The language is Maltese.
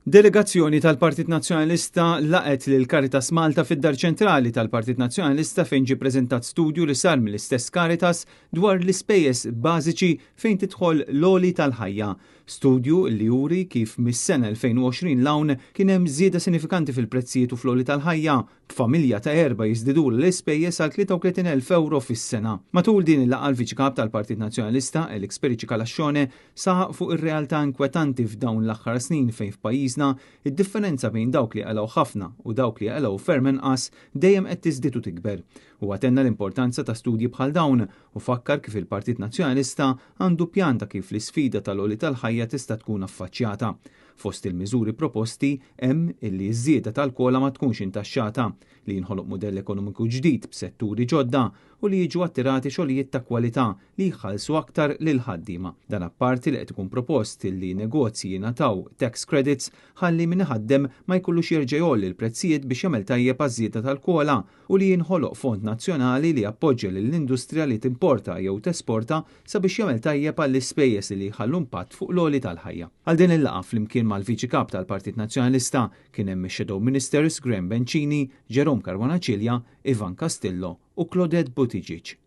Delegazzjoni tal-Partit Nazzjonalista laqgħet lil Caritas Malta fid-Dar Ċentrali tal-Partit Nazzjonalista fejn ġie preżentat studju li sar mill-istess Caritas dwar l-ispejjeż bażiċi fejn tidħol l-għoli tal-ħajja. Studju li juri kif mis-sena 2020 'l hawn kien hemm żieda sinifikanti fil-prezzijiet u fl-għoli tal-ħajja, b'familja ta' erbgħa jiżdidulha l-ispejjeż għal 33,000 ewro fis-sena. Matul din il-laqgħa l-Viċi Kap tal-Partit Nazzjonalista, Alex Perici Calascione, saħaq fuq ir-realtà inkwetanti f'dawn l-aħħar snin fejn f'pajjiżna id-differenza bejn dawk li jaqilgħu ħafna u dawk li jaqilgħu ferm inqas dejjem qed tiżdied u tikber. Huwa tenna l-importanza ta' studji bħal dawn u fakkar kif il-Partit Nazzjonalista għandu pjan ta' kif l-isfida tal-għoli tal-ħajja tista' tkun affaċċjata. Fost il-miżuri proposti hemm illi ż-żieda tal-kola ma tkunx intaxxata, li jinħoloq mudell ekonomiku ġdid b'setturi ġodda u li jiġu attirati xogħlijiet ta' kwalità li jħallsu aktar lill-ħaddiema. Dan apparti li qed ikun propost illi negozji jingħataw tax credits ħalli min iħaddem ma jkollux jerġa' jgħolli l-prezzijiet biex jagħmel tajjeb għaż-żieda tal-kola u li jinħoloq fond nazzjonali li jappoġġja lill-industrija li timporta jew tesporta sabiex jagħmel tajjeb għall-ispejjeż li jħallu impatt fuq l-għoli tal-ħajja. Għal din il-laqgħa flimkien mal-Viċi Kap tal-Partit Nazzjonalista kien hemm ix-Shadow Ministers Graham Bencini, Jerome Caruana Cilia, Ivan Castillo u Claudette Buttigieg.